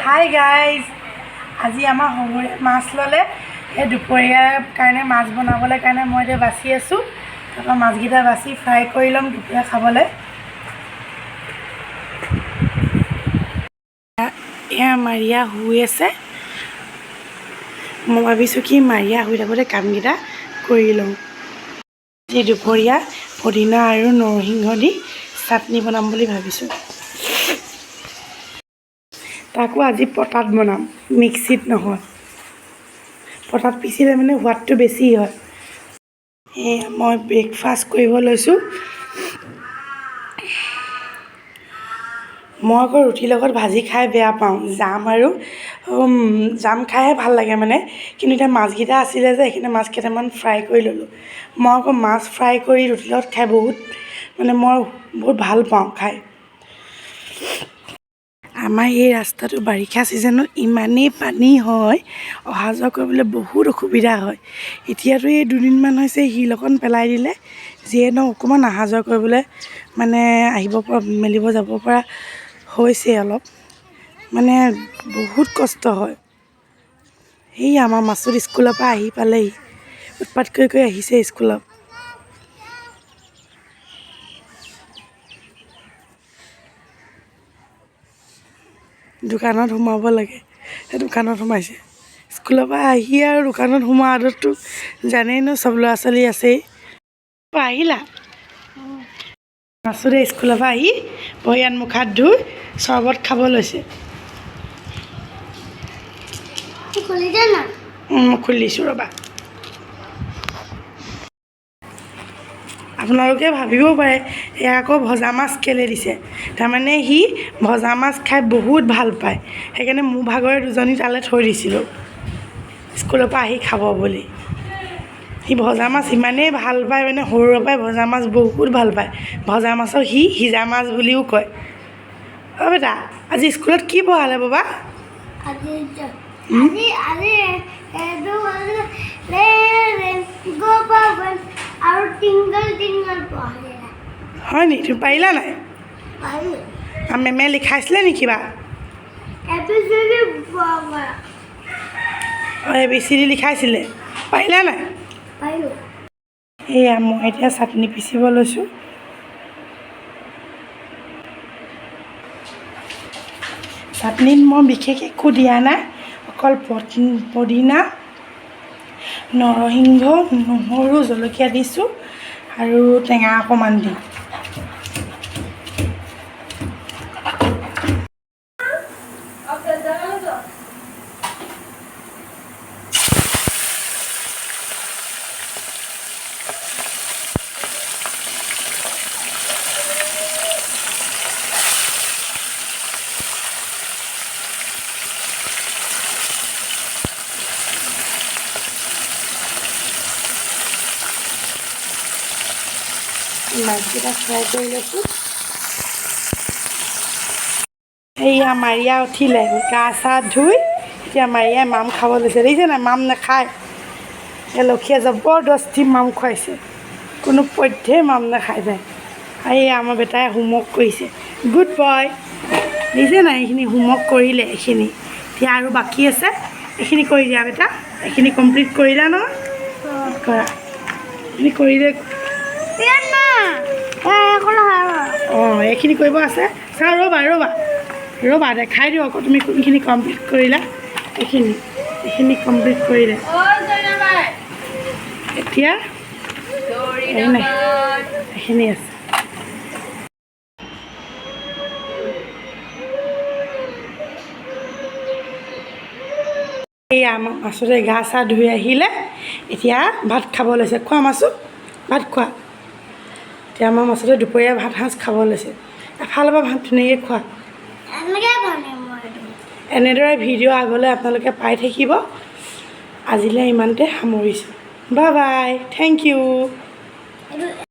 Hi guys, আজি আমাৰ শহুৰে মাছ ল'লে। সেই দুপৰীয়াৰ কাৰণে মাছ বনাবলৈ কাৰণে মই এতিয়া বাচি আছোঁ। তাৰপৰা মাছকেইটা বাচি ফ্ৰাই কৰি ল'ম দুপৰীয়া খাবলৈ। এয়া মাৰিয়া শুই আছে। মই ভাবিছোঁ কি মাৰিয়া শুই থাকোঁতে কামকেইটা কৰি লওঁ। আজি দুপৰীয়া পদিনা আৰু নৰসিংহ দি চাটনি বনাম বুলি ভাবিছোঁ। তাকো আজি পটাত বনাম, মিক্সিত নহয়। পটাত পিচিলে মানে সোৱাদটো বেছি হয়। এয়া মই ব্ৰেকফাষ্ট কৰিব লৈছোঁ। মই আকৌ ৰুটিৰ লগত ভাজি খাই বেয়া পাওঁ। জাম আৰু জাম খাইহে ভাল লাগে মানে। কিন্তু এতিয়া মাছকেইটা আছিলে যে, সেইকাৰণে মাছ কেইটামান ফ্ৰাই কৰি ল'লোঁ। মই আকৌ মাছ ফ্ৰাই কৰি ৰুটিৰ লগত খাই বহুত মানে মই বহুত ভাল পাওঁ খাই। আমাৰ এই ৰাস্তাটো বাৰিষা ছিজনত ইমানেই পানী হয়, অহা যোৱা কৰিবলৈ বহুত অসুবিধা হয়। এতিয়াতো এই দুদিনমান হৈছে শিল অকণ পেলাই দিলে, যিয়ে নহওক অকণমান অহা যোৱা কৰিবলৈ মানে আহিব পৰা মেলিব যাব পৰা হৈছে অলপ, মানে বহুত কষ্ট হয়। এই আমাৰ মাছুদ স্কুলৰ পৰা আহি পালেহি, উৎপাত কৰি কৰি আহিছে স্কুলত। দোকানত সোমাব লাগে, সেই দোকানত সোমাইছে। স্কুলৰ পৰা আহি আৰু দোকানত সোমোৱা আদতটো জানেই ন, চব ল'ৰা ছোৱালী আছেই। আহিলা মাছুদে স্কুলৰ পৰা আহি ভৰি হাত মুখ হাত ধুই চৰবত খাব লৈছে। খুলি দে না। মই খুলি দিছোঁ ৰ'বা। আপোনালোকে ভাবিবও পাৰে এয়া আকৌ ভজা মাছ কেলৈ দিছে। তাৰমানে সি ভজা মাছ খাই বহুত ভাল পায়, সেইকাৰণে মোৰ ভাগৰে দুজনী তালৈ থৈ দিছিলোঁ স্কুলৰ পৰা আহি খাব বুলি। সি ভজা মাছ ইমানেই ভাল পায়, মানে সৰুৰে পৰাই ভজা মাছ বহুত ভাল পায়। ভজা মাছক সি সিজা মাছ বুলিও কয়। অ' বেটা, আজি স্কুলত কি পঢ়ালে বাবা? আজি আজি আজি এইটো ৰে ৰে গোপাল আৰু টিংগল টিংগল পঢ়ালে। হয় নি, তুমি পাৰিলা নাই? পাৰিলোঁ। আৰু মেমে লিখাইছিলে নি কিবা? এ বি চি ডি কৰা। অঁ, এ বি চি ডি লিখাইছিলে, পাৰিলা নাই? পাৰিলোঁ। এয়া মই এতিয়া চাটনি পিচিব লৈছোঁ। চাটনিত মই বিশেষ একো দিয়া নাই, অকল পদিনা, নৰসিংহ, নহৰু, জলকীয়া দিছোঁ আৰু টেঙা অকণমান দিম। মাছকেইটা ফ্ৰাই কৰি লৈছোঁ। এইয়া মাৰিয়া উঠিলে, গা চা ধুই এতিয়া মাৰিয়াই মাম খাব লৈছে। দেখিছে নাই, মাম নাখায়। এই লক্ষীয়ে জবৰদস্তি মাম খুৱাইছে, কোনো পধ্যেই মাম নাখায় তাই। এই আমাৰ বেটাই হোমৱৰ্ক কৰিছে, গুড বয়। দেখিছে নাই, এইখিনি হোমৱৰ্ক কৰিলে এইখিনি, এতিয়া আৰু বাকী আছে, এইখিনি কৰি দিয়া বেটা। এইখিনি কমপ্লিট কৰিলা নহয়? কৰা, এইখিনি কৰিলে। অঁ, এইখিনি কৰিব আছে। চাওঁ, ৰ'বা ৰ'বা ৰ'বা, দেখাই দিওঁ আকৌ তুমি কোনখিনি কমপ্লিট কৰিলা। এইখিনি কমপ্লিট কৰিলে এতিয়া নাই, এইখিনি আছে। এইয়া আমাৰ মাছুদে গা চা ধুই আহিলে, এতিয়া ভাত খাব লৈছে। খোৱা মাছু, ভাত খোৱা। এতিয়া আমাৰ মাছুদে দুপৰীয়া ভাত সাঁজ খাব লৈছে। এফালৰ পৰা ভাত ধুনীয়াকৈ খোৱা। এনেদৰে ভিডিঅ' আগলৈ আপোনালোকে পাই থাকিব। আজিলৈ ইমানতে সামৰিছোঁ। Bye bye, thank you.